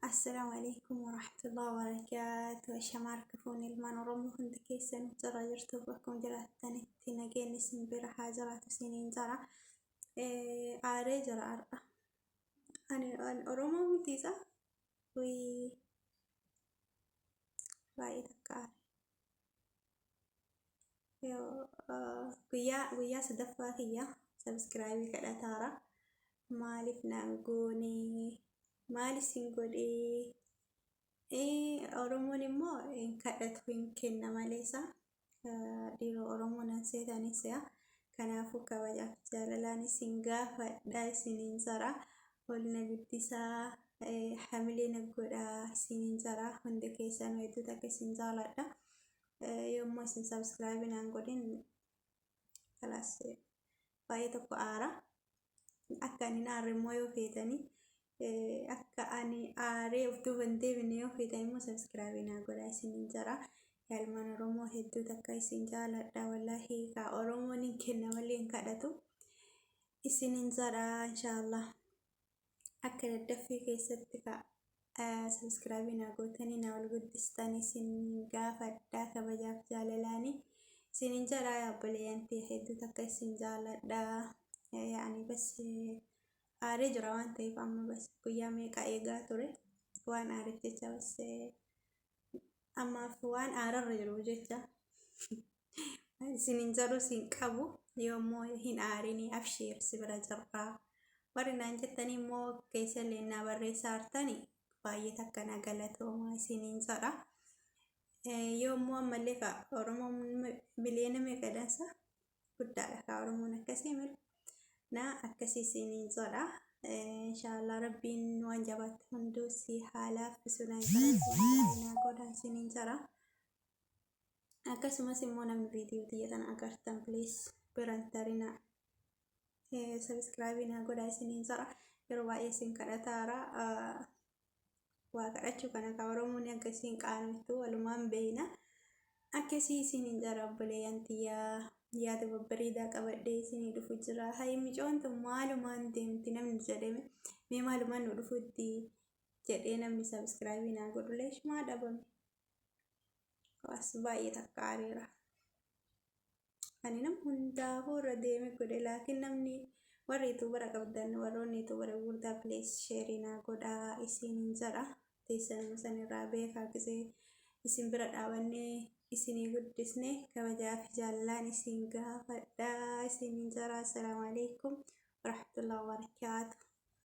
Assalaamu alaikum warahmatullahi wabarakaatu. Ashamaa harka fuunee ilmaan Oromoo hundi keessan jira jirtu bakkuma jiraattanitti nageenyi isin bira haa jiraatu isiniin jira. Aaree jira har'a. Ani Oromoo miti isa. Wii baay'ee takka aare. Guyyaa guyyaa sadaffaa kiyya subscribe kadhataara. Maaliif naan goone? Maal isin godhee? Oromoon immoo hin kadhatu hin kenna malee isaa. Dhiiroo Oromoo nan seetanis yaa. Kanaafuu kabajaaf jaalalaan isin gaafadha isiniin jara. Ol na guddisaa hamilee na godhaa isiniin jara. Hundi keessanuu hedduu takka isin jaaladha. Yommuu isin subscribe naan godhin kalaas baay'ee tokko aara. Akka ani hin aarre immoo yoo feetanii akka ani aaree of duuba hin deebine yoo feetan immoo subscribe naa godhaa isiniin jara. Ilmaan Oromoo hedduu takka isin jaaladha wallaahi kaa Oromoon hin kenna malee hin kadhatu. Isiniin jara inshaallah. Akka daddaffii keessatti kaa subscribe naa gootanii naa ol guddistan isin gaafadha kabajaaf jaalalaani. Isinin jedha yaa obboleeyyan tiyya hedduu takka isin jaaladha. Yaani bas aaree jira waan ta'eef amma bas guyyaa meeqa eegaa ture waan aareef jecha bas ammaaf waan aararra jiru jecha isinin jedhu isin qabu yoommoo hin aarini abshiir si bira jirra. Warri naan jettanii immoo keessallee naa barreessaa jirtani baay'ee takka na galatooma isiniin jedha. Yoommoo ammallee ka Oromoon miliyoona meeqa dansa guddaadha ka Oromoon akkasii mil na akkasii isiniin jedha. Inshaallah rabbiin waan jabaatte hunduu si haa laaffisu naan jedha naa godha isiniin jedha. Akkasumas immoo namni viidiyoo tiyya tana agartan please biran tarinaa. Subscribe naa godhaa isiniin jedha. Yeroo baay'ee isin kadhataara. Waa kadhachuu kana ka Oromoon akka isin qaanoftu walumaan beeyna. Akkasii isiniin jedha obboleeyyan tiyyaa yaada babbareedaa qabadhee isinii dhufu jira. Hayi micoon tun maalumaan deemti namni jedhame mee maalumaan nu dhufutti jedhee namni subscribe naa godhu leesh maa dhabame. As baay'ee takka aareera. Ani nama hundaafuu irra deeme godhe laakiin namni warri YouTubera qabdan warroonni YouTubera gurguddaa please share naa godhaa isiniin jedha. Teessanuma sanirraa beekaa gisee isin bira dhaabannee isinii guddisne kabajaa fi jaalalaan isin gaafadha isiniin jedha. Assalaamu alaikum warahmatullahi wabarakaatuh.